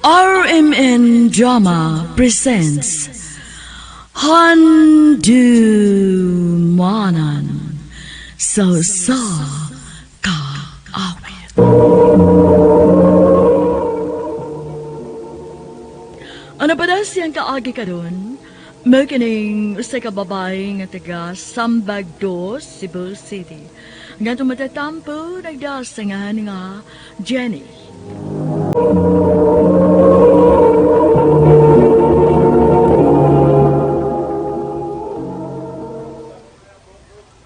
RMN Drama presents Handumanan sa sa kaawit. Ano pa daw siyang kaagi karon? Makining sa kababae nga taga Sambag Dos, Cebu City. Nga tumatatampo nagdasangan nga Jenny.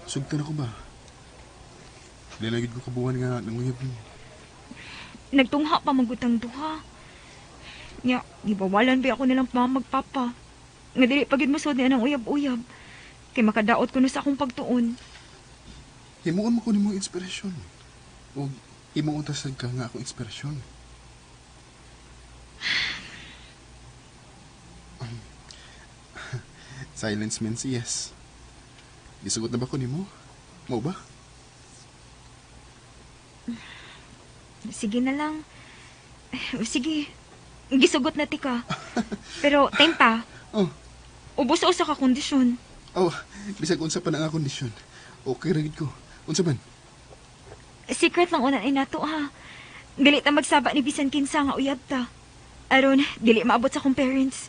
Sugtan ako ba? Di na gid ko kabuhan nga nanguyab mo. Nagtungha pa magutang duha. Nya, gibawalan ba ako nilang mama magpapa. Nga dili pagid mo ni anang uyab-uyab. Kay makadaot ko na sa akong pagtuon. Himuon mo ko nimo inspirasyon. O himuon ta sad ka nga akong inspirasyon. Silence means yes. Gisugot na ba ko nimo? Mo ba? Sige na lang. Sige. Gisugot na tika. Pero time pa. Oh, Ubos sa usa ka kondisyon. oh, bisag unsa pa na nga kondisyon. Okay ra gid ko. Unsa man? Secret lang unan ay nato ha. Dili ta magsaba ni bisan kinsa nga uyab ta. Aron, dili maabot sa akong parents.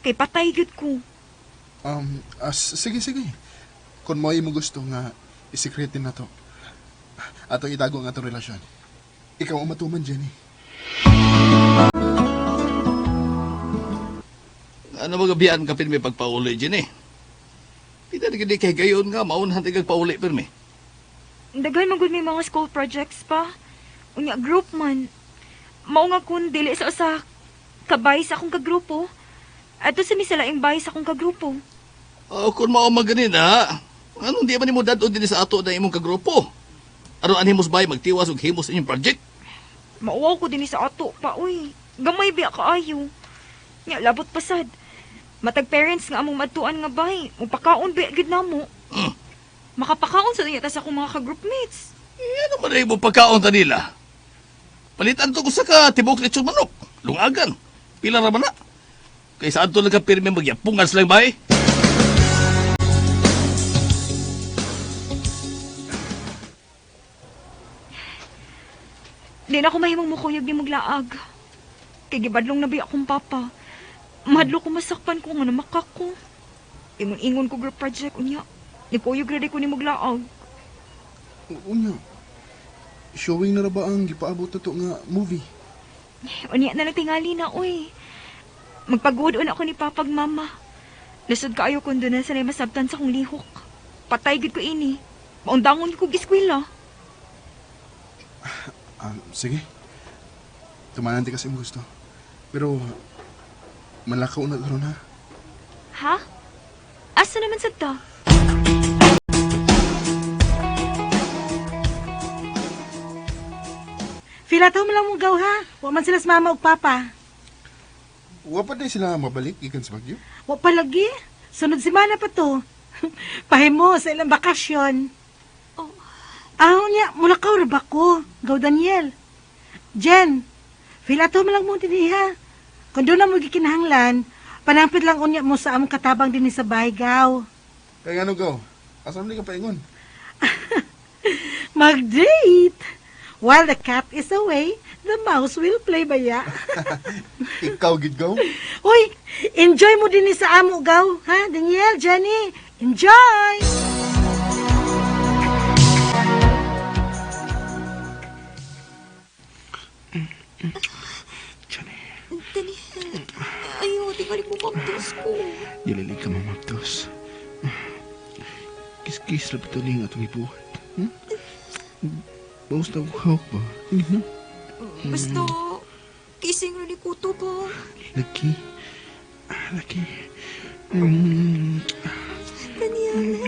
Kay patay gyud ko. Sige, sige. Kung mo imo gusto nga isikretin na to. Atong itago ang atong relasyon. Ikaw ang matuman, Jenny. Ano ba gabihan ka pirmi pagpauli dyan eh? Pita na kay gayon nga, maunhan ti kag pauli pirmi. Daghan man gud may mga school projects pa. Unya group man. Mao nga kun dili sa usa kabay sa akong kagrupo. Adto sa misalaing bay sa akong kagrupo. O kung mao man ganin ha, anong di man nimo dadon dinhi sa ato na imong kagrupo? Aron anhimos bay magtiwas og himos inyong project? Mauwaw ko dinhi sa ato pa uy. Gamay biya kaayo. Nya labot pasad. Matag parents nga among madtuan nga bay, mupakaon biya gid namo. Makapakaon sa niya ta sa akong mga ka-groupmates. Eh, ano man na imong pagkaon ta nila? Palitan to ko sa ka tibok lechon manok, lungagan. Pila ra man na. Kay sa adto lang ka pirmi magyapungan silang bay. Di na ako mahimong mukuyog ni maglaag. Kay gibadlong na biya akong papa. Mahadlo ko masakpan ko nga namakak ko. Ingon-ingon ko group project unya. Nikuyog ra di ko ni maglaag. Unya. Showing na ra ba ang gipaabot na to nga movie? Unya na lang tingali na uy. Magpagod ako ni papag mama. Lisod kaayo kun doon na sila masabtan sa kong lihok. Patay gid ko ini. Maundangon ko giskwela. Ah, sige. Tumanan ti kasi imong gusto. Pero malakaw na karon ha. Ha? Asa naman sad ta? Filato mo lang mong gaw ha. Wa man sila sa mama ug papa. Wa pa day sila mabalik gikan sa Baguio. Wa pa lagi. Sunod semana pa to. Pahimo sa ilang bakasyon. Oh. Ah, unya, mulakaw ra ba ko? Gaw Daniel. Jen, filato mo lang mo dinhi ha. Kung doon na mo gikinahanglan, panampit lang unya mo sa among katabang dinhi sa bahay gaw. Kaya ano gaw? Asa man di ka paingon? Mag-date! While the cat is away, the mouse will play baya. Ikaw gid gaw? Uy, enjoy mo din sa amo gaw, ha? Daniel, Jenny, enjoy! Jenny, Daniel, ayaw, tingali mo mabdos ko. dili ka mamabdos. Kiskis ra ba ning atong ibuhat? Hmm? Bawas na ko hawak ba? Mhm. Basta, kising ra ni Kuto ba? Laki. Ah, Laki. Mm. Daniel.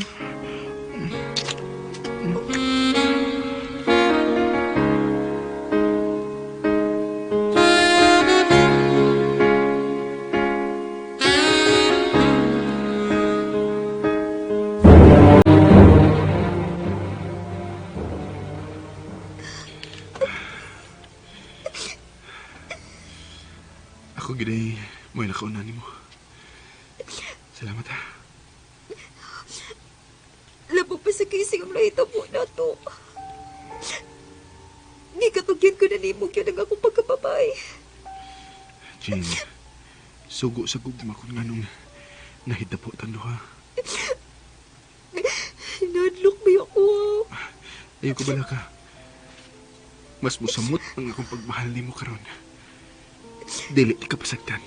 Ako giday mo'y nakauna nimo. Salamat ha. Labog pa sa kising ang nahitabo na to. Gikatugyan ko na nimo yun ang akong pagkababae. Jane, sugo sa gugma kung nganong nahitabo tang duha. Hinadlok ba ako? Ayaw ko bala ka. Mas musamot ang akong pagmahal nimo karon. Dili ti ka pasagdan.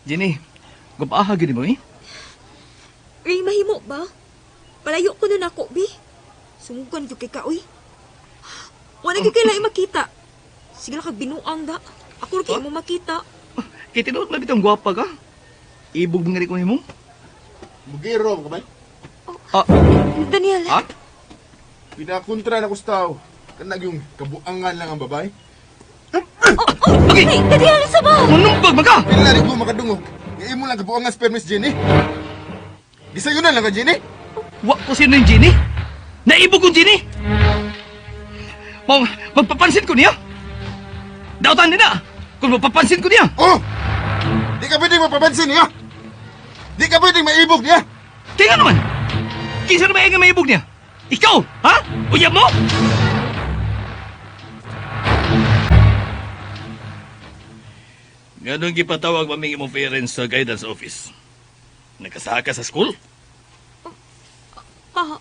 Jenny, gupaha gini mo eh. Ray, mahimo ba? Palayo ko na nako, bi. Sumugan yung kay ka, uy. Wala kay kailangan makita. Sige lang kag binuang da. Ako ra kay mo makita. Kay tinuod man bitong gwapa ka. Ibog nga ko nimo. Bugiro ka ba? Ah, Daniel, ha? Pinakontra na ko sa tao. Kanag yung kabuangan lang ang babae. Okay. Hey, Daniel, sa ba? Manumbag man ka. Pila rin ko makadungog. Nga imo lang kabuangan sa permis, Jenny. Gisayo na lang ka, Jenny. Wa ko sino yung Jenny. Naibog kong Jenny. Mau magpapansin ko niya. Dautan din na. Kung mapapansin ko niya. Oh! Di ka pwedeng mapapansin niya. Di ka pwedeng maibog niya. Tingnan naman. Kinsa na ba nga maibog niya? Ikaw, ha? Uyab mo? Nganong gipatawag maming imong parents sa guidance office? Nagkasaka sa school? Pa,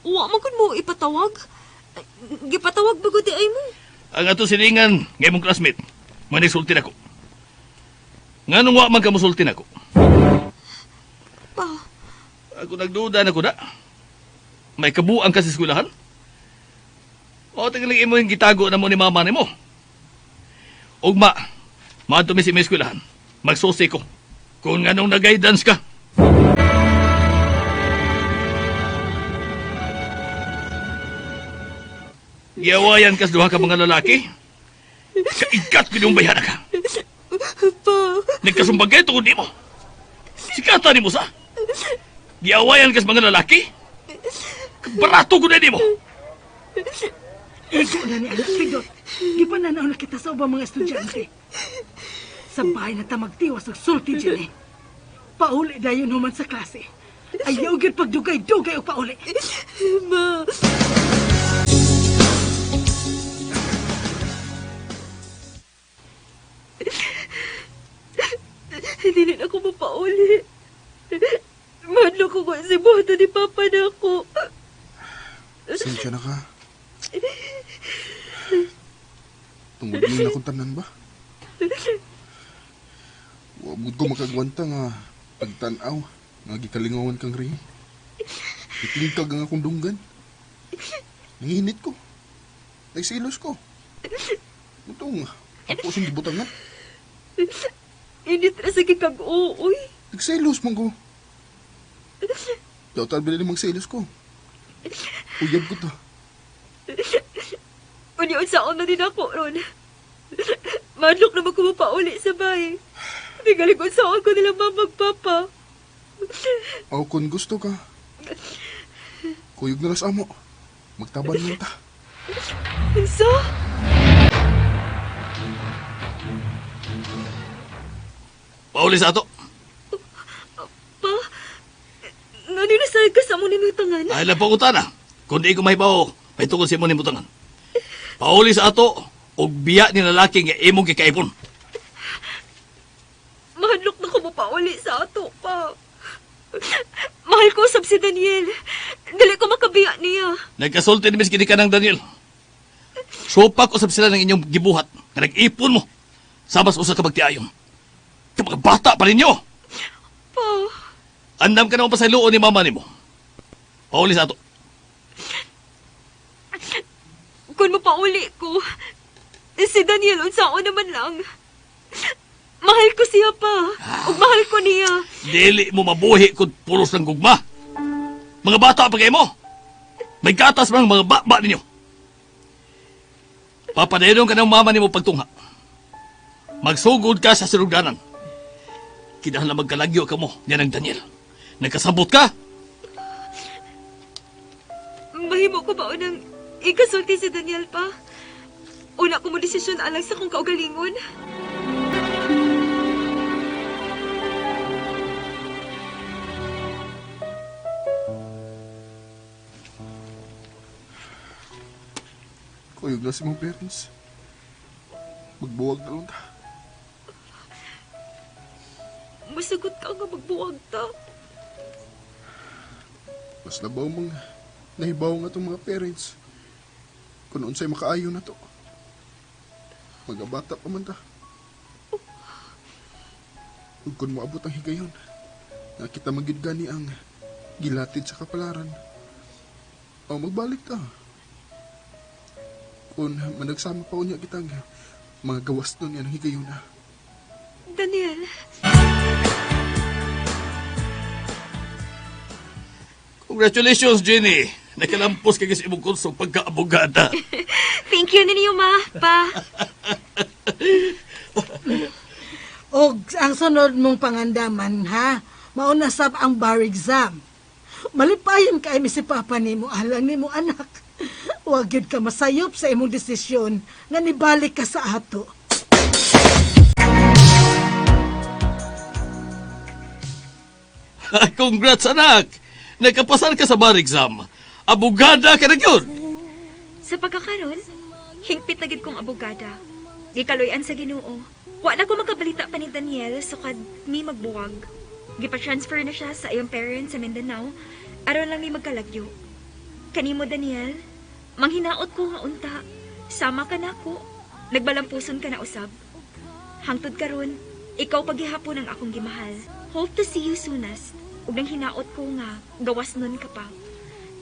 wa man kun mo ipatawag. Ay, gipatawag ba gud di ay mo? Ang ato silingan nga imong classmate, manigsulti nako. Nganong wa man ka mosulti nako? Pa, Ako nagduda na ko na. May kabuang ka sa eskwelahan? O tingaling imo yung gitago na mo ni mama nimo. Ugma, maadto mi sa imong eskwelahan. Magsusi ko. Kung anong nag-guidance ka. Giawayan kas duha ka mga lalaki. Kaigat ko yung bayana ka. pa, Nagkasumbag kayo tungod nimo. Sikata nimo sa. Giawayan kas mga lalaki. Barato ko na nimo. Igo na ni anak Pidot. Di pa nanaw na kita sa ubang mga estudyante. Sa bahay na ta magtiwas og sulti dyan eh. Pauli dayon human sa klase. Ayaw gyud pagdugay-dugay og pauli. ma. Hindi na ako mapauli. Madlo ko kung si Boto ni Papa na ako. Sensya na ka. Tungod mo na akong tanan ba? Wabud ko makagwanta nga pagtanaw nga gikalingawan kang rin. Itingkag ang akong dunggan. Nangihinit ko. Nagsilos ko. Utong, ako siyang gibutangan. Init na sa kikag uoy. Nagselos man ko. Daw bilin magselos ko. Uyab ko to. Unyon sa na din ako ron. Madlok na ko mapauli sa bahay. Tingaling ko sa ko nila mamagpapa. O kung gusto ka, kuyog na lang sa amo. Magtaban lang ta. Unsa? Pauli sa ato. Pa? Ngano na sa ka sa mo nimutangan? Ay lang pangutana. Kung di ko mahibaw, may tungkol sa imong nimutangan. Pauli sa ato, og biya ni lalaki nga imong gikaipon. Mahadlok na ko mapauli sa ato pa. Mahal ko usab si Daniel. Dili ko makabiya niya. Nagkasulti ni Miss ka ng Daniel. Supak usab sila ng inyong gibuhat nga nag-ipon mo. Sabas usa ka magtiayon. Ka mga bata pa ninyo. Pa, Andam ka naman pasayloon ni mama nimo. Pauli sa ato. kung mapauli ko, si Daniel unsaon naman lang. Mahal ko siya pa. Ug mahal ko niya. Dili mo mabuhi kung pulos ng gugma. Mga bata pa kayo mo. May gatas man ang mga baba ninyo. Papadayon ka ng mama nimo pagtungha. Magsugod ka sa sinugdanan. Kinahanglan magkalagyo ka mo niya ng Daniel. Nagkasabot ka. Mahimo ko ba unang ikasulti si Daniel pa? Una ko mo desisyon alang sa kong kaugalingon. Kuyog na sa mga parents. Magbuwag na lang ta. Masagot ka nga magbuwag ta. Mas labaw mong nahibaw nga itong mga parents. Kung unsay makaayo na to. Magabata pa man ta. Ug kung moabot ang higayon, nakita man gyud gani ang gilatid sa kapalaran. O magbalik ta. Kung managsama pa unya kitang mga gawas nun yan ang higayon na. Daniel, Congratulations, Jenny. Nakalampos ka sa imong kurso pagka-abogada. Thank you ninyo, ma, pa. Og ang sunod mong pangandaman, ha? Mauna sab ang bar exam. Malipayon kay mi si Papa nimo alang nimo anak. Wa gyud ka masayop sa imong desisyon nga nibalik ka sa ato. Congrats, anak! Nakapasar ka sa bar exam. Abogada ka na yun! Sa pagkakaron, hingpit na gid kong abogada. Gikaluy-an sa Ginoo. Wa na ko makabalita pa ni Daniel sukad mi magbuwag. Gipa-transfer na siya sa iyang parents sa Mindanao aron lang mi magkalagyo. Kanimo Daniel, manghinaot ko nga unta. Sama ka nako. Nagbalampuson ka na usab. Hangtod karon, ikaw pagihapon ang akong gimahal. Hope to see you soonest. Ug nang hinaot ko nga gawas nun ka pa.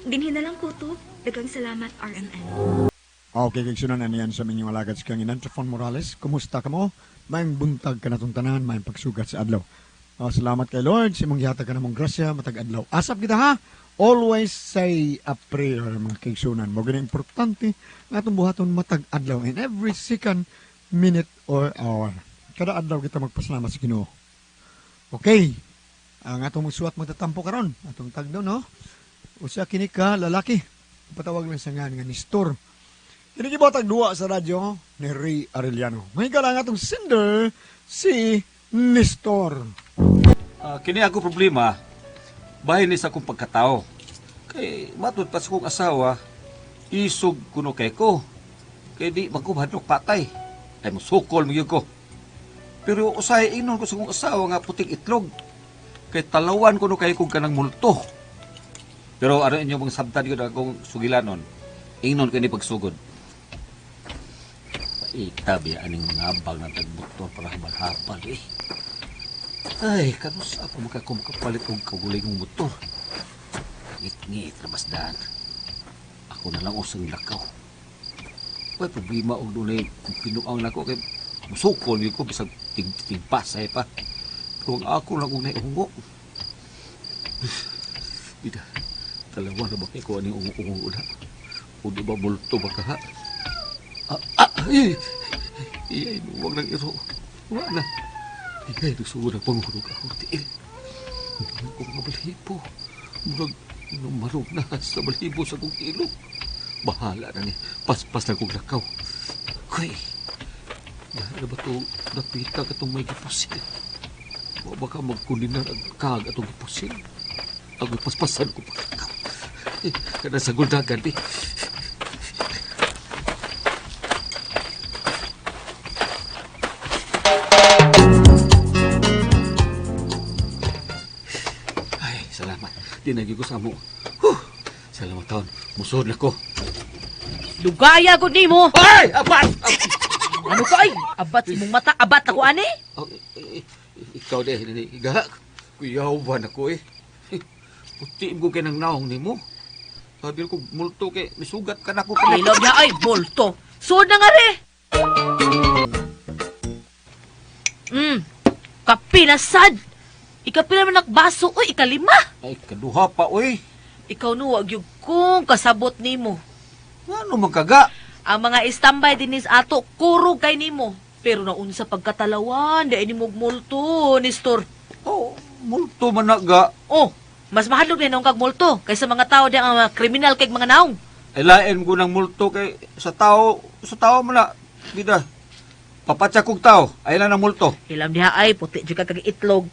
Dinhi na lang kutob. Daghang salamat RMN. Okay, kay sunan na niyan sa minyong alagad sa kanginan, Trafon Morales. Kumusta ka mo? Maayong buntag ka na itong tanan, maayong pagsugat sa adlaw. Salamat kay Lord, sa imong gihatag ka namong grasya, matag adlaw. Asap kita ha! Always say a prayer, mga kaigsunan. Mo gani importante nga atong buhaton matag adlaw in every second, minute, or hour. Kada adlaw kita magpasalamat sa Ginoo. Okay. Ang atong magsuwat magtatampo karon, atong tagdo no. Usa kini ka lalaki. Patawag lang sa ngan nga Nestor. Kini gibatag duwa sa radyo ni Ray Arellano. May ang atong sender si Nestor. Kini ako problema, bahin ni sa akong pagkatao. Kay matud pa sa akong asawa, isog kuno kay ko. Kay di magkumhadlok patay. Ay musukol magyud ko. Pero usahay ingnon ko sa akong asawa nga puting itlog. Kay talawan kuno kay kog kanang multo. Pero ano inyo bang sabtan yun akong sugilanon? Ingnon kini pagsugod. Paita biya aning mga abang na tagbuktor para habal-habal eh. Ay, kanus ako makapalit og kaugalingong motor. Ngit-ngit na basdaan. Ako na lang usang lakaw. Way problema og dunay pinuang nako kay musukol gyud ko bisag tigpasay pa. Pero ang ako lang og naungo. Bida, dalawa na ba kay ko aning ungo-ungo na? O di ba multo ba ka ha? Ay, ay, nuwag ng iro. Wa na. Ay, nagsuod ang pangurog ako, tiil. Hindi ko mga balhibo. Murag, numarog na sa balhibo sa kong ilog. Bahala na ni. Paspas na kong lakaw. Kuy, dahil na ba ito napita ka itong may gipusil? O baka magkulinar ang kag atong gipusil? Ang paspasan ko pagkakaw. Eh, kada sa guldagan, eh. Ay, salamat. Di na gyud ko sa amo. Huh! Salamat taon. Musod na ko. Lugaya gud nimo. Ay! Apat! Ano ka ay? Abat imong mata, abat ako ani. Oh, eh, eh, ikaw dahil ni Iga. Kuyawan ako eh. Puti mo kay nang naong nimo. Sabi ko, multo kay, misugat ka na ko. Ilaw niya ay bolto. Sud na nga re. Kape na sad. Ikapila man nakbaso oy, ikalima. Ay, kaduha pa, oy. Ikaw no wag gyud kong kasabot nimo. Ano man kaga? Ang mga istambay dinis ato kurog kay nimo. Pero naunsa pagkatalawan, di nimo og multo, Nestor. Oh, multo man na ga. Oh, mas mahadlok din ang kag multo kaysa mga tao di ang mga kriminal kay mga naong. Ay lain ko ng multo kay sa tao man na bida. Papatsa kog tao, ay lang ng multo. Hilam diha ay puti jud ka kag itlog.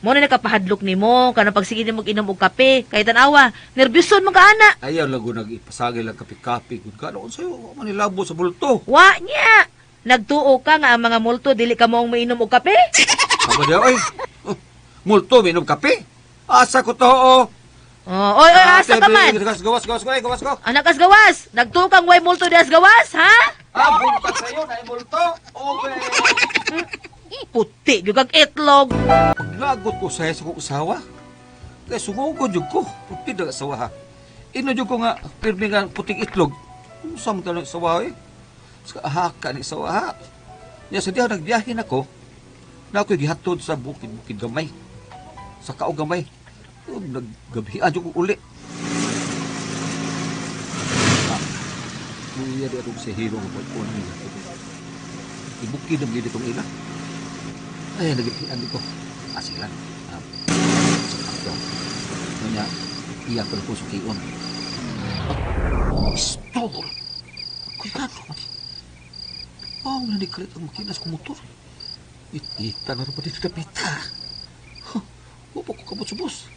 Mo na nakapahadlok nimo kanang pagsige nimo inom og kape kay tan-awa, nerbyuson man ka ana. Ayaw lago nag-ipasagay lang kape-kape gud ka. Ano sa'yo, wa man nilabo sa multo. Wa nya. Nagtuo ka nga ang mga multo dili ka moong mainom og kape? Aba diya, oy. Oh, multo, minom kape. Asa ko to, oh. Oh, oy oy asa ka man? Gawas, gawas, gawas ko, eh, gawas ko. Anak as gawas, nagtuo kang way multo di as gawas, ha? Ah, buntag sa'yo, na multo. Okay. Puti jud kag itlog. Paglagot ko sa kong usawa. Kaya sumugod jud ko. Puti na asawa ha. Ino jud ko nga, pirmi nga puting itlog. Unsa man tanong asawa eh. Sa haka ni asawa ha. Nya sa diha nagbiyahe nako. Na ako'y gihatod sa bukid-bukid gamay. Sa kao gamay. Oh, naggabihan jud ko uli. Ah, kuya di atong sa hero nga pag-unan niya. Ibukid ang gid itong ila. Ay, naggabihan ko. Ah, sige lang. Ah, sakto. Ano niya, iya ko na po sukion. Ah, pistol! Cuidado, mati. Pao na ni kalit ang makinas kong motor. Itita na rin pa dito dapita. Huh, Upo ko kamot sa bus.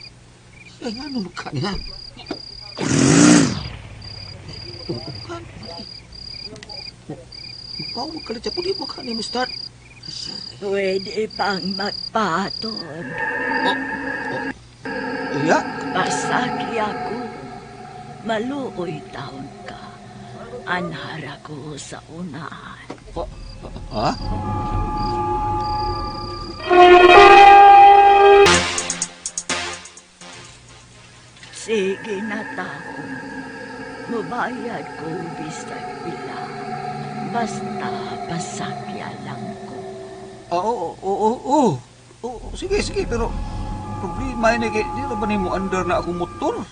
Ay, nga nung ka niya. Oo, nga, mati. Pao magkalit siya. Pwede mo ka niya mo start. Pwede pang magpatod. Iya? Pasaki ako. Maluoy taon ka. Anhara ko sa unahan. Ha? Sige na taon. Mubayad ko bisag pila. Basta pasakya lang ko. Oo, oo, oo, oo. Oo, sige, sige, pero problema ini kay di ra ba nimo andar na akong motor?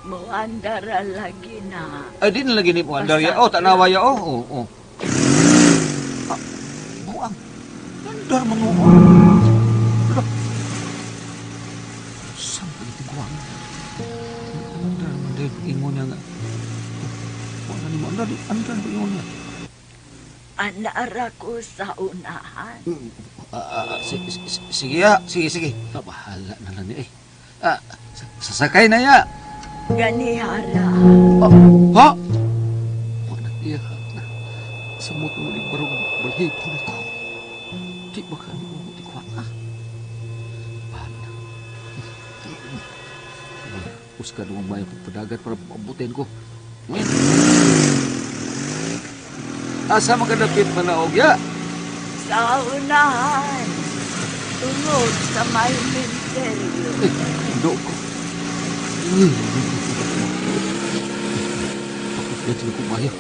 Muandara lagi na. Ay, di na lagi nimo andar ya. Oh, tanawa ya, oh. Oo, oo. Ah, buang. Andar man oo. Ala. Saan pa iti guwang? Andar man din, ingon niya nga. Wala nimo andar, di andar ba ingon niya? Anara ko sa unahan. Ah, ah, sige ya, sige, sige. Ah, bahala na lang ni eh. Ah, sasakay na ya. Ganihara. Ha? Wala iya na. Samot mo ni barong balhipo na ko. Di ba ka ni mo di ko ah. Bahala. Uska doon may pagpadagat para mabutin ko. Asa makadapit man na og ya? Sa unahan. Tungod sa may minteryo. Eh, do ko. Pakit na ko mayo.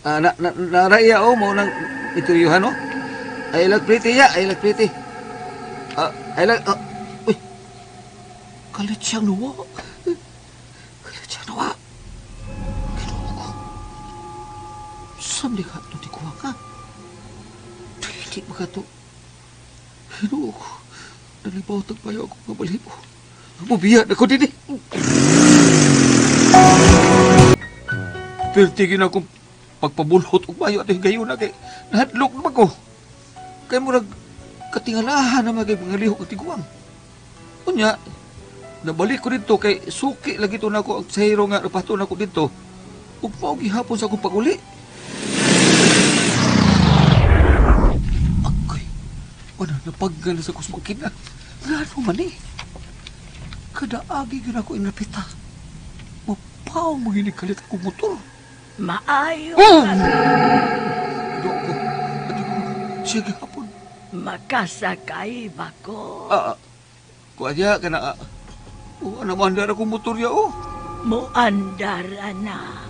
Ah, na na naraya oh mo nang ituryuhan oh. Ay lag pretty ya, ay lag pretty. Ah, ay lag ah, uy. Kalit siyang nuwa. Kalit siyang nuwa. Ginoo ko. Saan di ka ito di kuha ka? Dili ba ka to? Ginoo ko. Nalibaw tagpayo ako nga balibo. Mubiya na ko din eh. Perti gina akong pagpabulhot og bayo at higayon na kay nahadlok na ba ko. Kay murag katingalahan na magay mga lihok at tiguang. Unya, nabalik ko dito kay suki lagi to nako ang sahiro nga napato nako dito. Ug mao gihapon sa akong pag-uli. Agoy, wala napaggal sa kusmakina. Ngano man eh. Kada agi gyud ako inapita. Mapaw mo kalit akong motor. Maayo Oh! ka. Do ko. Ati ko, siya gihapon. Makasakay ba ko? Ah, kuha kana. Ah, oh, ano man akong motor ya oh. Muandara na.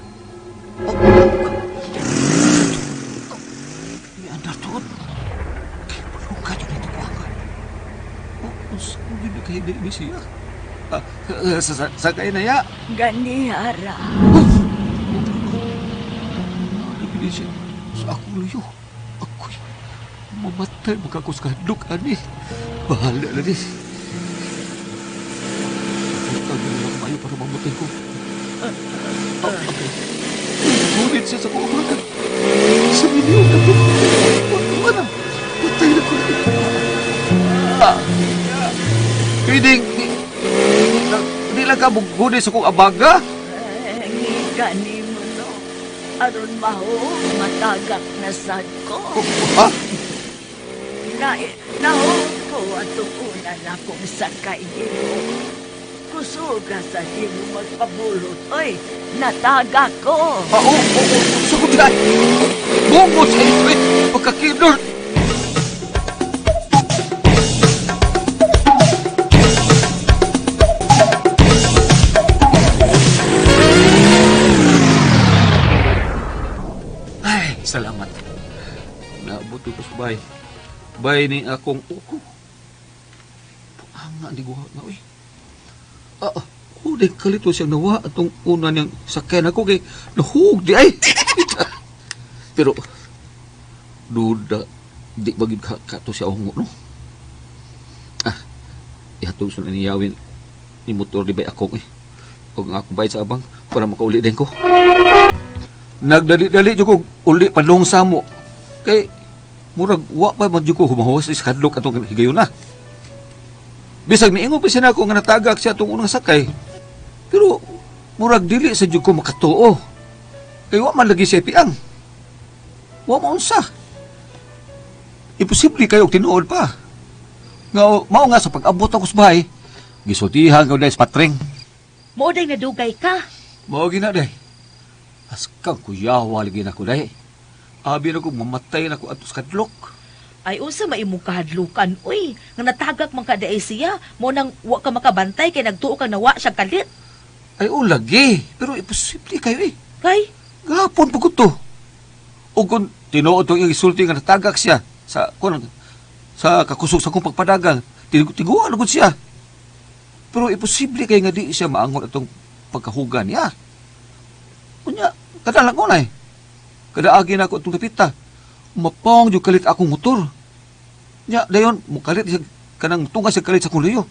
May andar tuod. Kaya pulong ka dyan ito kuha ka. Oh, unsa mo yun kay di siya? Ah, sakay na ya. Ganihara. Ano siya? Sa akong luyo. Ako'y mamatay magkakos kahadlok, ani. Bahala na ni. Tawag na lang kayo para mamatay ko. Okay. Ngunit siya sa kong abrakan. Sa milyon na ito. Wala. Patay na ko. Ah. Pwedeng, di lang ka muguni sa kong abaga. Eh, Ngika ni mo, no? Aron maho, matagak na sad ko. Ha? Na, naho ko at una na kong sakay nimo. Kusuga sa di mo magpabulot. Oy, nataga ko. Ah, oo, oo, oo, sugod na. Bungo sa ito eh. Pagkakidor. Ay, salamat. Naabot ko sa bay. Bay ni akong uko. Puanga ni guha na, uy. Ah, ah, huli kalito siyang nawa atong una niyang sakyan ako kay nahug di ay. Pero duda di ba gyud ka kato siya ungo no? Ah, ihatog sa niyawin ni motor di bay akong eh. Og ang akong bayad sa abang para makauli din ko. Nagdali-dali jud ko uli padung sa mo. Kay murag wa pa man jud ko humahuwas is hadlok atong higayon na. Bisag niingon pa siya nako nga natagak siya atong unang sakay. Pero murag dili sa jud ko makatuo. Kay wa man lagi siya piang. Wa maunsa. Imposible kayo og tinuod pa. Nga mao nga sa pag-abot ako sa bahay, gisultihan ko dahil sa patreng. Mo day nadugay ka. Mao gina day. Askang kuyawa lagi na ko day. Abi na ko mamatay na ko ato sa kadlok. Ay unsa maimong kahadlukan oy, nga natagak man ka diay siya, mo nang wa ka makabantay kay nagtuo ka nawa siya kalit. Ay o lagi, pero imposible kayo eh. Kay Gapon pa ko to. O kung tinuod tong iyang isulti nga natagak siya sa kun sa kakusog sa akong pagpadagang, tiguan na gud siya. Pero imposible kay nga di siya maangon atong pagkahuga niya. Unya, kada lang ko na eh. Kada agi na ako atong dapita. Mapong jud kalit akong motor. Nya, dayon, mukalit siya kanang tunga siya kalit sa akong luyo.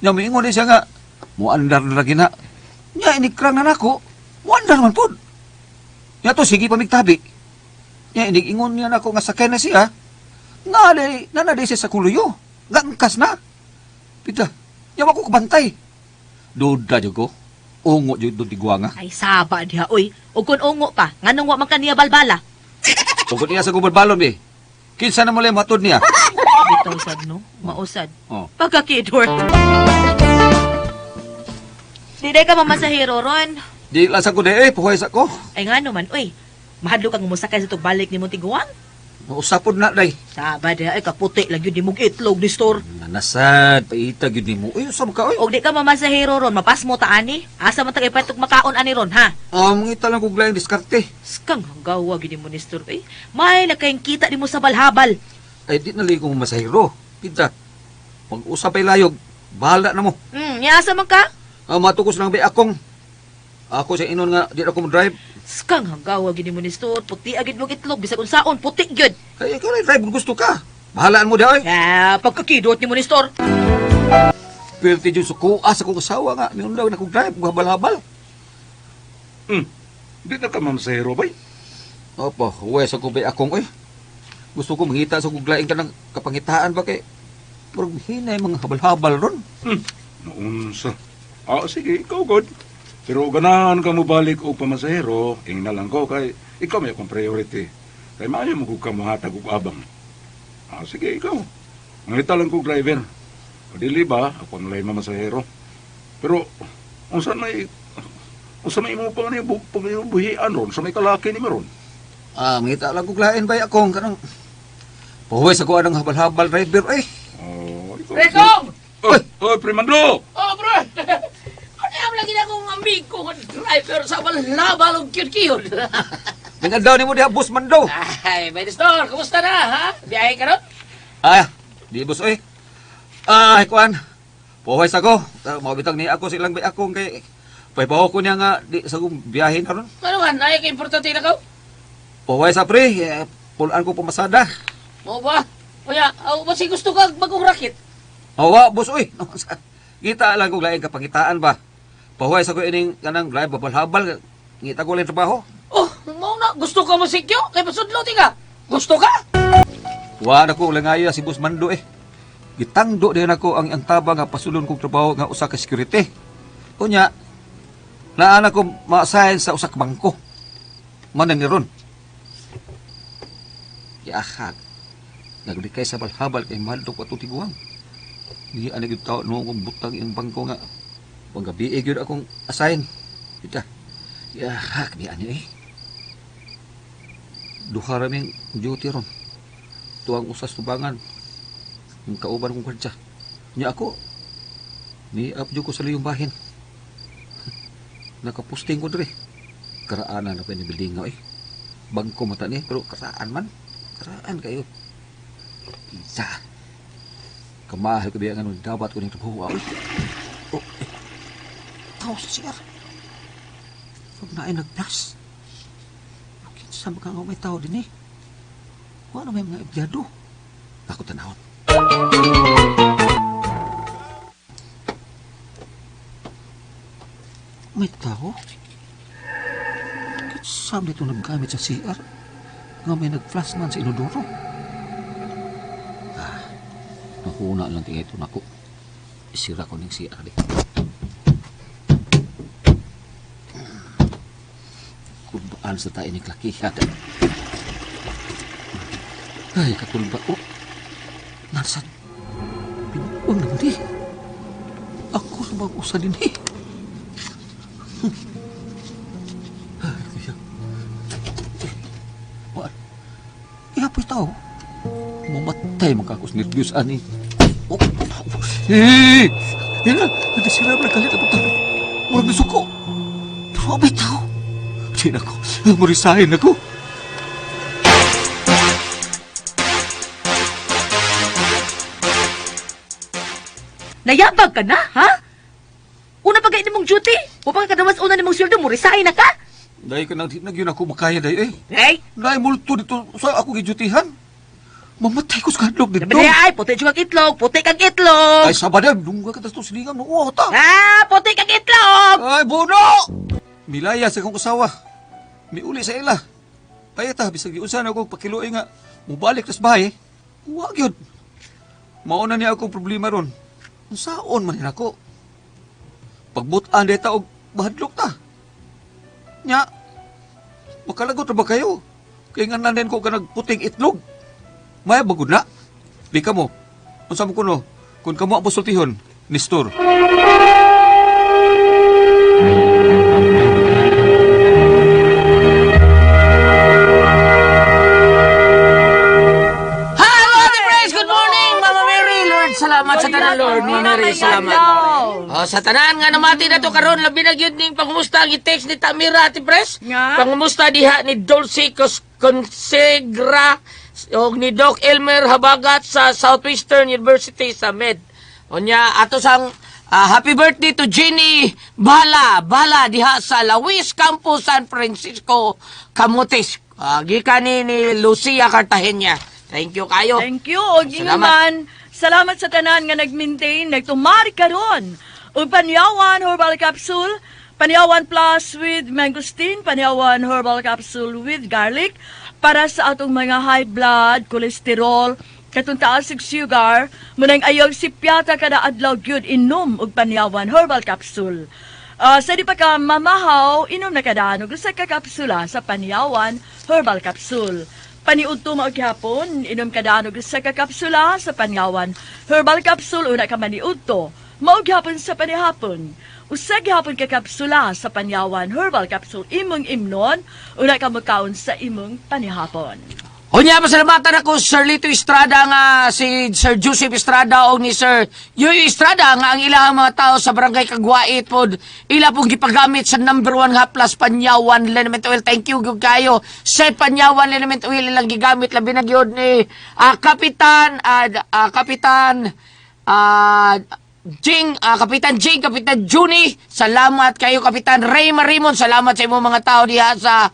Nya, miingon din siya nga, muandar na lagi na. Nya, inikrang na nako, muandar man pod. Nya to, sige pa migtabi. Nya, inigingon niya nako nga sakay na siya. Nga, day, nanaday siya sa kuluyo. Nga, angkas na. Pita, nya wako kabantay. Duda jud ko. Ungo jud doon tiguanga. ay saba diha oy. Ug kun ungo pa, nganong wa man ka niya balbala? Tungkol niya sa gubalbalon eh. Kinsa na muli matod niya. Bitaw sad no, mausad. Oh. Pagkakidor. Di day ka mamasahero ron. Di lang sa ko di eh, puhuay sa ko. Ay ngano man oy. Mahadlok kang mosakay sa tugbalik ni Montiguan. Mausapod na day. Saba diha ay kaputi lang yun di mong itlog ni store. Nanasad, paita gyud nimo. Uy, usab ka oy. Og di ka mamasahero ron, mapasmo ta ani. Asa man ta kay patog makaon ani ron ha? Ah, mangita lang kog laing diskarte. Skang hanggawa gini mo ni store oy. May lakayng kita di mo sa balhabal. Ay di na lang kong masahiro. Pita. Pag-usap ay layog, bahala na mo. Nya asa man ka? Ah, matukos lang ba akong. Ako sa inon nga di na ako mo drive. Skang hanggawa gini mo ni store, puti agid mo itlog bisag unsaon, puti gyud. Kay ikaw na drive kung gusto ka. Bahalaan mo di oy. Ya, pagkakidot ni mo ni store. Perti jud suko sa akong asawa nga miun daw na kong drive habal-habal. Di na ka mamasahero, bay. Opo, huwag sa kubay akong oy. Gusto ko mangita sa kong laing kanang kapangitaan ba kay murag hinay mga habal-habal ron. Naunsa. Ah, sige, ikaw god. Pero ganahan ka mo balik og pamasahero, ingna lang ko kay ikaw may akong priority. Kay maayo mo kung ka mohatag og abang. Ah, sige, ikaw. Mangita lang ko driver. O dili ba, ako ang lain mamasahero. Pero unsa may imo pa ni buhian ron sa may kalaki ni ron. Ah, mangita lang kog lain bay akong kanang Puhuway sa kuha ng habal-habal driver eh. Oh, ikaw. Rekong! Oy, oy, Primando! Oh, bro! Ano yung lagi na akong amigo nga driver sa balabal og cute-cute? Minadaw ni mo diha boss Mando. Ay, may store, kumusta na, ha? Biyahe ka ron? Ah, di boss oy. Ah, kuan. Puhuway sa ko. Ah, Mabitag ni ako silang bay akong kay paypaw ko niya nga di sa kong biyahe na ron. Ano man, ay ka importante na ka? Paway sa pre, eh, pulaan ko pumasada. Mo ba? Kuya, aw basi gusto ka bagong racket. Awa, boss, uy. Ngita lang kong laing kapangitaan ba. Pahuway sa ko ining kanang drive babal-habal. Ngita ko lang trabaho. Oh, mo na gusto ka mo sikyo kay pasudlo ti ka. Gusto ka? Wa na ko langayo si Boss Mando eh. Gitangdo din ako ang antaba nga pasulon kong trabaho nga usa ka security. Unya, naa na ko ma-assign sa usa ka bangko. Manan ni ron. Yahag. Naglikay sa balhabal kay Maldo ko atong tiguang. Di ana gyud tao no kung butang iyang bangko nga. Panggabi gyud akong assign. Kita. Yahag ni ani eh. Duha ra ming duty ron tuwang usas tubangan ang kauban kong gwardya nya ako ni up ko sa liyong bahin nakapusting ko dre karaanan na pa ni building nga eh bangko mata ni pero karaan man karaan kayo isa kamahal ko biya nga nun dapat ko ning trabaho ah, oh, eh. Tao sa CR pag naay nagplas kinsa man ka nga may tao din eh. Wala may mga empleyado. Ako tanawon. May tao? Saan dito naggamit sa CR? Nga may nag-flash man sa inodoro. Ah, nakuha lang tingay ito nako. Isira ko ng CR di. Kurbaan sa tayo ni Klakiha. Ay, katulba. Oh, nasa binuang naman eh. Ako sa mga usa din eh. Ay, kuya. What? Ihapoy tao. Mamatay magkakos nervyos ani. Oh, oh, eh! Yan na, nagsira mo nagkalit ang pagkalit. Murag nasuko. Pero abay tao. Di na ko, murisahin ako. Nayabag ka na, ha? Una pa kayo mong duty. Wa pa ka kadawas una nimong sweldo mo resign na ka. Dahil ka nang nagyun ako makaya dahil eh. Hey, Naay multo dito sa ako gijutihan. Mamatay ko sa hadlok dito. Sabi niya, ay, puti kang itlog, puti kang itlog. Ay sabada, dungga ka tas silingan mo. Oh, ta. Ah, puti kang itlog. Ay bono. Milaya sa akong usawa. Miuli sa ila. Kaya ta bisag giunsa na ako pakiluoy nga mubalik tas bahay. Wa gyud. Mauna niya akong problema ron. Unsaon man ako? Pagbutan dita og bahadlok ta. Nya, makalagot ra ba kayo? Kay nga nanin ko ka nagputing itlog. Maya bagod na. Di ka mo. Unsa mo kuno? Kung kamo ang pasultihon, Nestor. Hello, Ate Praise! Good morning, Mama Mary! Lord, salamat sa tanan, Lord. Mama Mary, salamat. Oh, sa tanan nga namati na to karon labi na gyud ning pangumusta ang i-text ni Tamira Ate Pres. Nga? Pangumusta diha ni Dulce Consegra og ni Doc Elmer Habagat sa Southwestern University sa Med. Unya ato sang happy birthday to Jenny Bala Bala diha sa Lawis Campus San Francisco, Camotes. Gikan ni Lucia Cartagena. Thank you kayo. Thank you. Og Salamat. man, salamat sa tanan nga nag-maintain, nagtumar karon. Og Panyawan Herbal Capsule, Panyawan Plus with Mangosteen, Panyawan Herbal Capsule with Garlic, para sa atong mga high blood, cholesterol, katong taas og sugar, munang ayaw si piyata kada adlaw gyud inom og Panyawan Herbal Capsule. Ah, sa di pa ka mamahaw, inom na kadaan og usa ka kapsula sa Panyawan Herbal Capsule. Paniudto mao gihapon, inom kadaan og usa ka kapsula sa Panyawan Herbal Capsule una ka maniudto. Mao gihapon sa panihapon. Usa gihapon ka kapsula sa Panyawan Herbal Capsule imong imnon, una ka mokaon sa imong panihapon. Unya, pasalamatan ako Sir Lito Estrada nga si Sir Joseph Estrada o ni Sir Yoyo Estrada nga ang ilang mga tao sa Barangay Kagwait pod ila pong gipagamit sa number 1 haplas Panyawan Liniment Oil. Thank you gyud kayo. Sa Panyawan Liniment Oil ilang gigamit labi na gyud ni Kapitan Kapitan Jing, Kapitan Jing, Kapitan Juni, salamat kayo Kapitan Ray Marimon, salamat sa imong mga tao diha sa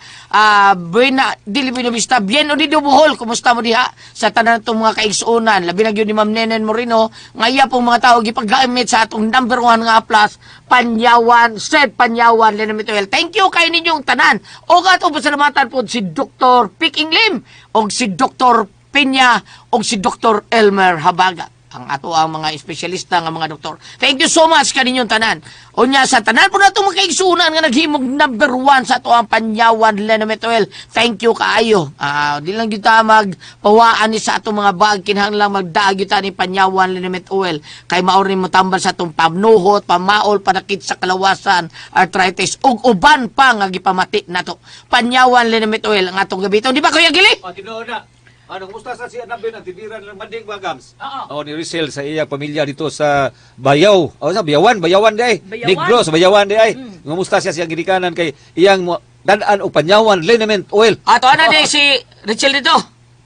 Buena, dili Buena Vista, Bien Unido Bohol, kumusta mo diha sa tanan itong mga kaigsuonan, labi na gyud ni Ma'am Nenen Moreno, nga iya pong mga tao gipaggamit sa atong number one nga plus, Panyawan, said Panyawan, Lena Mituel. Thank you kay ninyong tanan. O atong pasalamatan po si Dr. Piking Lim, o si Dr. Peña, o si Dr. Elmer Habagat ang ato ang mga espesyalista nga mga doktor. Thank you so much kaninyong tanan. Unya sa tanan po nato mga kaigsunan nga naghimog number one sa ato ang Panyawan Lena Metoel. Thank you kaayo. Di lang gyud ta magpawaan ni sa atong mga bag, kinahanglan magdaag gyud ta ni Panyawan Lena Metoel kay mao rin motambal sa atong pamnuhot, pamaol, panakit sa kalawasan, arthritis ug uban pa nga gipamati nato. Panyawan Lena Metoel ang atong gamiton. Di ba, Kuya Gili? Ah, tinuod na. Ano, kumusta sa si Anabin ang tindiran ng Manding Bagams? Oo. Oh, ni Rizel sa iyang pamilya dito sa Bayaw. Oh, sa Bayawan, Bayawan di ay. Bayawan. Negros, Bayawan di ay. Kumusta siya siyang ginikanan kay iyang dad-an og Panyawan liniment oil. Ato ana di si Richel dito.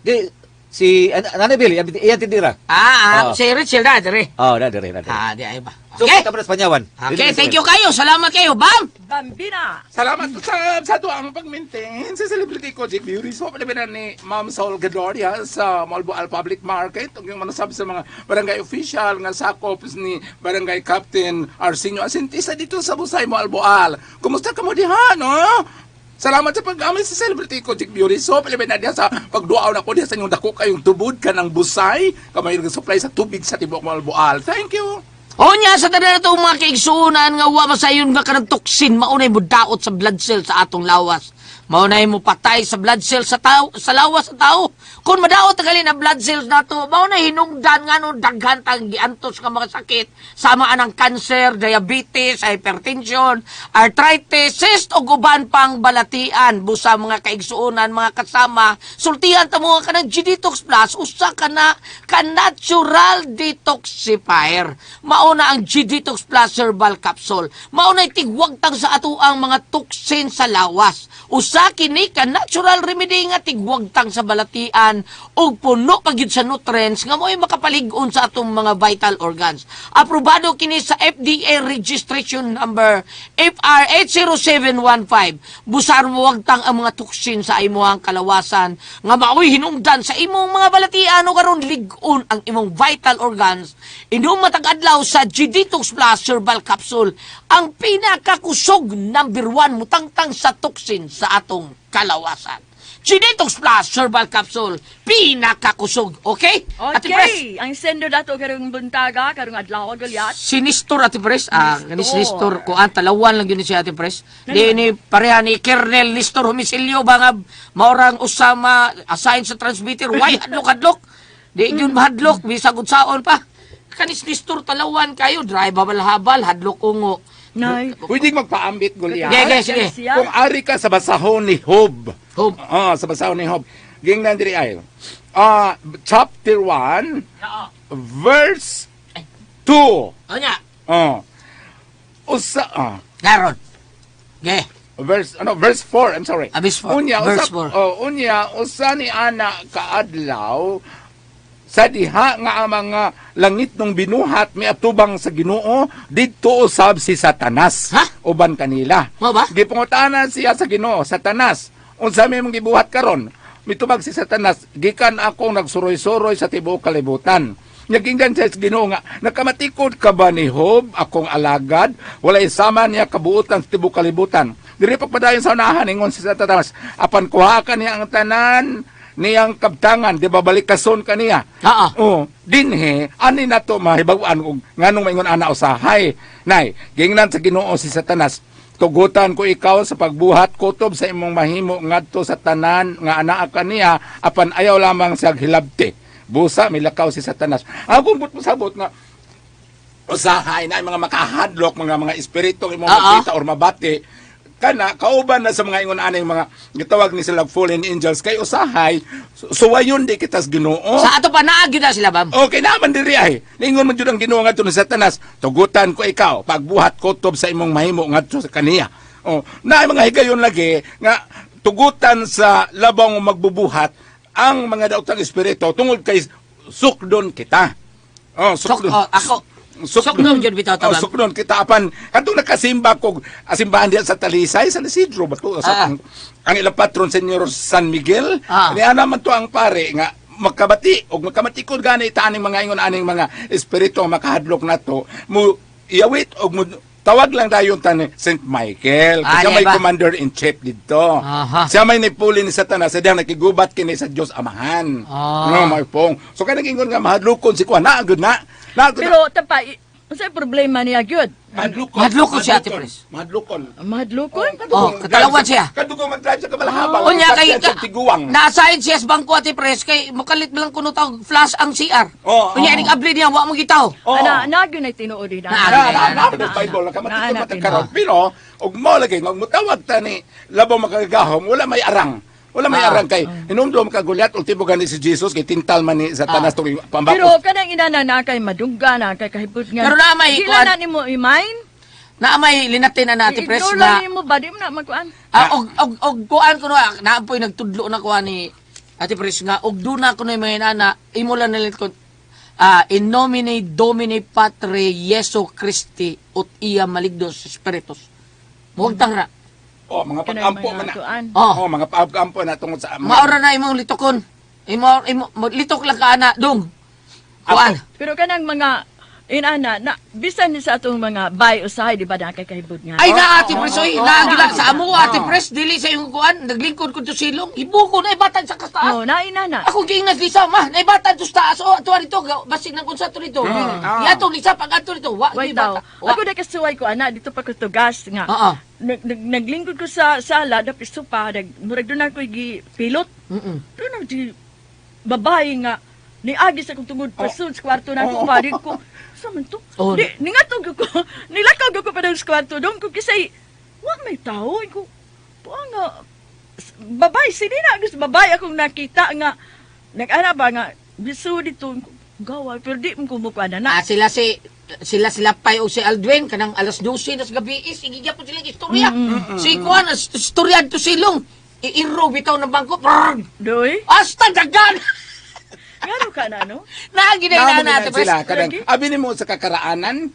Di si Anabel, iyang tindira. Si Richel na dire. Oh, na dire, na dire. Ah, di ay ba. So, Okay. kita pa sa Panyawan. Okay, thank you kayo. Salamat kayo. Bam! Bambina! Salamat sa ato ang pag-maintain sa celebrity ko, Jake Beauty. So, pala ni Ma'am Saul Gadoria sa Malboal Public Market. Ug yung manasab sa mga barangay official nga sakop ni Barangay Captain Arsenio Asentista dito sa Busay, Malboal. Kumusta ka mo diha, no? Salamat sa pag-gamit sa celebrity ko, Jake Beauty. So, pala na diha sa pagduaw na ko diha sa inyong dako kayong tubod ka ng Busay. Kamay supply sa tubig sa tibuok Malboal. Thank you. Unya sa tanan natong mga kaigsuonan nga wa masayon nga kanang toxin maunay mo daot sa blood cell sa atong lawas. Maunay mo patay sa blood cell sa tao, sa lawas sa tao. Kung madaot ang ang blood cells nato, maunay hinungdan nga no daghan tang giantos nga mga sakit sama anang cancer, diabetes, hypertension, arthritis, cyst ug uban pang balatian. Busa mga kaigsuonan, mga kasama, sultihan ta mo nga kanang G-Detox Plus usa ka na ka natural detoxifier. Mauna ang G-Detox Plus Herbal Capsule. Mauna tigwagtang sa atoang mga toxin sa lawas. Usa kini ka natural remedy nga tigwagtang sa balatian ug puno pa gyud sa nutrients nga mo'y makapalig-on sa atong mga vital organs. Aprobado kini sa FDA registration number FR80715. Busar mo wagtang ang mga toxin sa imong kalawasan nga maoy hinungdan sa imong mga balatian o karon lig-on ang imong vital organs. Inom matag adlaw sa G-Detox Plus Herbal Capsule, ang pinakakusog number one mutangtang sa toxin sa atong kalawasan. G-Detox Plus Herbal Capsule, pinakakusog. Okay? Ate Pres, Okay, ang sender dato karong buntaga, karong adlaw Goliath. si Nestor, Ate Pres, kani si Nestor. Nestor, kuan talawan lang yun siya, Ate Pres. Di ni pareha ni Colonel Nestor Homisilio ba nga maurang usama assign sa transmitter, why hadlok-hadlok? Di yun mahadlok, bisag unsaon pa. Kani si Nestor talawan kayo, drive habal-habal, hadlok ungo. Nay. Pwede magpaambit, Goliath. Sige, sige. Garcia. Kung ari ka sa basahon ni Job. Job. Ah, sa basahon ni Job. Gingnan diri ay. Chapter 1, verse 2. O nya, Oh. Usa karon. Ge, verse ano verse 4, I'm sorry. Ah, verse 4. Unya Verse usa 4. oh, unya usa ni ana kaadlaw sa diha nga ang mga langit nung binuhat miatubang sa Ginoo didto usab si Satanas Ha? uban kanila. Mao ba? Gipangutana siya sa Ginoo, Satanas, unsa may imong gibuhat karon? Mitubag si Satanas, gikan akong nagsuroy-suroy sa tibuok kalibutan. Naginggan siya sa Ginoo nga, nakamatikod ka ba ni Job, akong alagad? Wala isama niya kabuotan sa tibuok kalibutan. Diri pagpadayon sa unahan, ingon si Satanas, apan kuha ka niya ang tanan niyang kabtangan, di ba balikason ka niya? Oo. Oh, dinhe ani nato mahibaw-an og nganong maingon ana usahay. Nay, gingnan sa Ginoo si Satanas, tugutan ko ikaw sa pagbuhat kutob sa imong mahimo ngadto sa tanan nga anaa kaniya apan ayaw lamang sa hilabte. Busa milakaw si Satanas. Akong but pasabot nga usahay na ang mga makahadlok mga espiritu imong Oo. makita or mabati kana kauban na sa mga ingon ana yung mga gitawag ni sila fallen angels kay usahay suwayon di kita sa Ginoo. Sa ato pa naa gyud na sila, bam. Okay naman diri ay. Ningon man jud ang Ginoo ngadto ni Satanas, tugutan ko ikaw pagbuhat kutob sa imong mahimo ngadto sa kaniya. Oh, na mga higayon lagi nga tugutan sa labong magbubuhat ang mga daotang espiritu tungod kay sukdon kita. Oh, Sok, sukdon. oh, ako. Suknon gyud bitaw Oh, tabang. suknon kita apan kadtong nakasimba kog simbahan diha sa Talisay, San Isidro ba to? Sa, ang ilang patron Senyor San Miguel. Niana man to ang pare nga makabati og makamatikod gani ta aning mga ingon aning mga espiritu ang makahadlok nato mo iyawit og mo tawag lang dayon tan Saint Michael kasi Di may ba? commander in chief didto. Siya may nipuli ni Satanas sa diyang nakigubat kini sa Dios Amahan. No, may pong. So kay nagingon nga mahadlokon si kuan na gud na. Na gud na. Pero tapa, unsay problema niya gyud? Mahadlokon. Mahadlokon siya, Ate Pres. Mahadlokon. Mahadlokon? Oh, katalawan siya. Kadugong mag-drive sa Kabalahaba. Unya kay Sa Tiguang. Nasa siya sa bangko, Ate Pres, kay mukalit lang kuno tawag flash ang CR. Oh, Unya ining abli niya wa mo gitaw. Oh. Ana, na gyud ay tinuod din. Na, Na, na, na, na, Bible, nakamatikon Na, na, matagkaroon. Pero, og mo lagi, og mutawag ta ni labaw makagagahom, wala may arang. Wala may arang kay hinumdum ka Goliath ultimo gani si Jesus kay tintal man ni Satanas tong pambakos. Pero kanang inana na kay madungga na kay kahibot nga. Pero na may Di kuan- lang na nimo i-mind. Na may linatin na na, Ate Pres, I-ignore na lang nimo ba di mo na magkuan. Og kuan ko na naapoy nagtudlo na kuan ni Ate Pres nga og duna ko na yung mga inana imo lang nalit ko in nomine Domini Patre Jesu Christi ut iya maligdos spiritus. Muwag ra. Oh, mga Kanang pag-ampo mga man na. kuan. Oh. Oh, mga pag-ampo na tungod sa Maura na imong litokon. Imo litok lang ka ana dong. Kuan. Pero kanang mga inana na bisan ni sa atong mga bay usahay di ba na kay kahibot nga. Ay na Ate Pres oy, naagila sa amo Ate Pres dili sa imong kuan naglingkod ko to silong hibuko na ibatan sa kastaas. Oh, na inana. Ako giingnan Lisa, ma, naibatan to sa taas. Oh, ato dito, basig ng kunsa to dito. Iato Lisa pag ato dito, wa Wait gyud daw. bata. Wa. Ako na kasuway ko ana dito pa ko tugas nga. Oo. Naglingkod ko sa sala dapit sopa nag murag doon ako gipilot. Doon ang di babae nga niagi sa akong tungod pasud sa kwarto na ako pa di ko sa man to. Oh. Di ningatog ko. Nilakaw ko pa daw sa kwarto doon ko kisay wa may tao ko. Buang nga babae sini na gusto babae akong nakita nga nag-ana ba nga biso dito gawa pero di mo kumukuha na na. Ah, sila si sila sila Pay o si Aldwin kanang alas 12 na sa gabi is sige gyapon sila istorya. Si kuan istorya to silong. Iiro bitaw ng bangko. Brrr! Doy, Hasta dagan. ngano ka na no? Naagi na Naamo na na Ate Pres. sila kanang abi nimo sa kakaraanan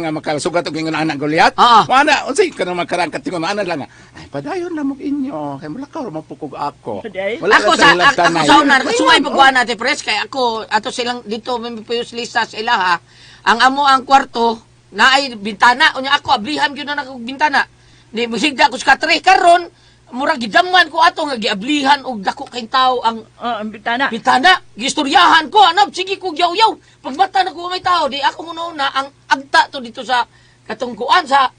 nga makasugat og ingon anak Goliath. Wala unsay kanang makaraan katingon ana lang nga, ay padayon na mo inyo kay mulakaw ra mapukog ako. Paday? Wala Ako na sa ilang ako tanay. sa una suway pagkuan Ate Pres kay ako ato silang dito may puyos lista sa ilaha. Ang amo ang kwarto naay bintana unya ako ablihan gyud na nako bintana. Di musigda ko sa katre karon murag gidaman ko ato nga giablihan og dako kay tao ang Oh, ang bitana. bintana. Gistoryahan ko ano sige ko yaw-yaw. Pagmata na ko may tao di ako muna una ang agta to dito sa katungkuan sa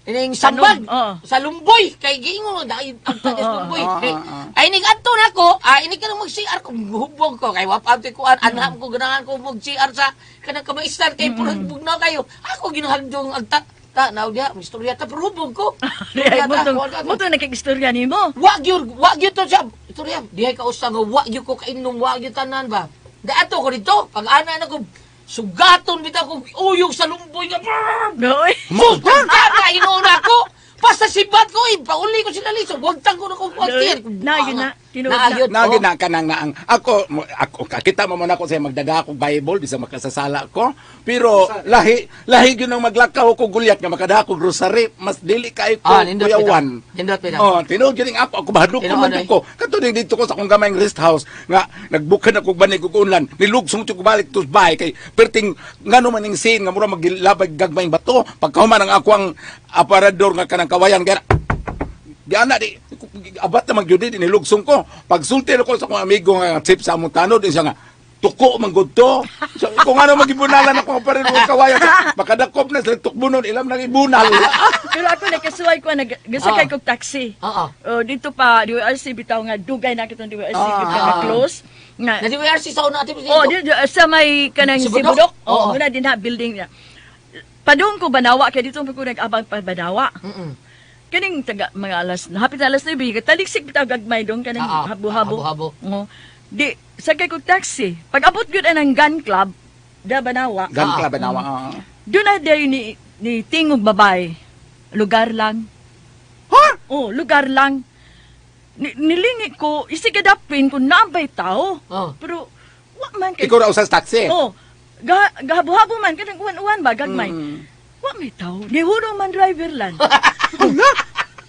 ining sambag Sa oo. sa lumboy kay giingon dahil agta sa lumboy. Oo, Di, oo. ay ning adto na ko, ini ka mag CR ko hubog ko kay wa pa kuan anham ko ganahan ko mag CR sa kanang kamaistan kay purag bugnaw kayo. Ako ginahagdong agta ta naw diha istorya ta pero hubog ko. Di ay Istorya ta, mutong kuwan ka. mutong nakikistorya nimo. Wa gyud to siya. Istorya, dihay ka usa nga wa gyud ko kainom, wa gyud tanan ba. Daato ko dito, pag ana na ko sugaton bitaw ko uyog sa lumboy nga. Brrr! Doy. Sus, pagkaka inuuna ko. Basta sibat ko, eh, pauli ko sila liso. Wag tang ko na kong kwartier. Nagyud na, tinuod na. Nagyud, Nagi oh. na kanang naang ako ako kakita mo man ako sa magdada ako Bible bisag makasasala ko pero lahi lahi gyud ang maglakaw ko gulyat nga makadako og rosary mas dili kay ko Nindot kuyawan. bitaw. Nindot bitaw. Oh, tinuod gyud ang ako ako bahadlok ko Tinuod, man ay. ko. Kato ding dito ko sa akong gamayng rest house nga nagbukan ako og banig og unlan nilugsong ko balik tus bahay kay perting ngano man ning scene nga mura maglabay gagmayng bato pagkahuman ang ako ang aparador nga kanang kawayan kay di ana di abat na magyud di nilugsong ko pagsulti ko sa akong amigo nga chip sa among tanod din siya nga tuko man gud to so, kung ano magibunalan ako pa rin og kawayan makadakop na sila tukbonon ilam nang ibunal. Pero ako nakasuway ko nag gisakay kog taxi. Oo. Oh, dito pa DYRC bitaw nga dugay na kitong DYRC bitaw nga close. Nga Na di WRC sa una ate Oh, di, di, sa may kanang Sibudok? Sibudok. Oo. Oh, muna din ha building niya. Padung ko Banawa kay dito pa ko nag-abang pa Banawa. Kaning taga mga alas, hapit na alas 9, taliksik bitaw gagmay dong kanang habo-habo. Habo-habo. Oo. Di sakay kog taxi. Pag abot gyud anang gun club, da Banawa. Gan club na. Doon na dayon ni tingog babae. Lugar lang. Ha? Oh, lugar lang. Nilingi ko, isikadapin ko naabay tao. Oh. Pero, wa man kay Ikaw ra usas taxi. Oh. Gahabuhabo man kanang uwan-uwan ba gagmay. Wa may tao. Nihuro man driver lan.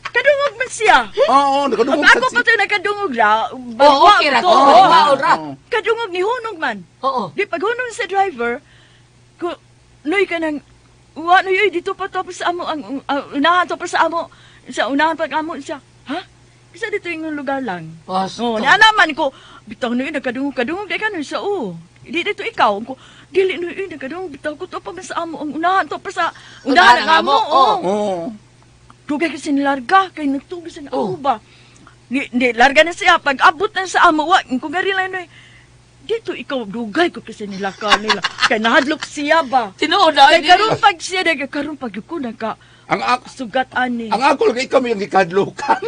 Kadungog man siya. Oo, nakadungog Ako sad pa to nakadungog ra. Oo, okay ra. ko. Oo, oo, ra. Kadungog ni hunog man. Oo. Di paghunong sa driver, ko noy ka nang wa noy oy, dito pa to pa sa amo ang unahan to pa sa amo sa unahan pa amo siya. Ha? Bisa dito yung lugar lang. Basta. Oh, na naman ko bitaw noy nagkadungog kadungog di ka noy sa o. Di dito ikaw ko dili noy oy, nagkadungog bitaw ko to pa man sa amo ang unahan to pa sa unahan ang amo. Oh. Oo. Dugay kasi nilarga kay nagtugis sa oh. ba. Ni larga na siya pag abot na sa amo wa kung gari lang noy. Dito ikaw dugay ko kasi nilaka nila. Kay nahadlok siya ba. Tinuod na. Kay karon pag siya nag karon pag ko nagka Ang ak sugat ani. ang ako lang ikaw may gikadlukan.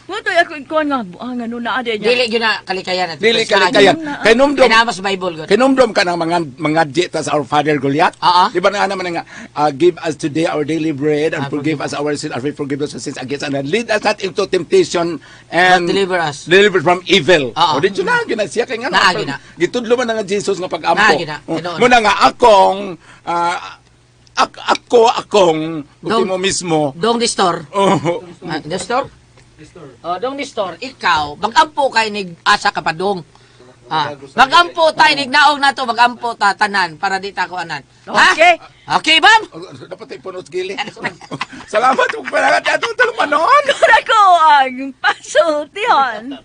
Mo to ako ikuan nga buangan no na ade niya. Dili gyud na kalikayan at Dili kalikayan. Kay numdum Kay naa sa Bible gud. Kay numdum ka ng mga jeta sa Our Father Goliath. Oo. Di ba na naman nga, give us today our daily bread and Ah, forgive us our sins as we forgive those who sins against us and lead us not into temptation and But deliver us. Deliver from evil. Oo. O di na gina siya kay nga Naa, gina. Gitudlo man na nga Jesus nga pag-ampo. Naa, gina. Oh, Tinuod. Muna nga akong ako akong ultimo mismo. Dong Nestor. Oh. Ah, Nestor? Oh, Dong Nestor, ikaw, magampo kay nig asa ka pa dong. Ah, magampo tayo nig naog nato, magampo ta tanan para di ta ko anan. Ha? Okay. Okay, ma'am? Dapat ay punos gili. Salamat ug panangat atong tulumanon. Ako ang pasultihan.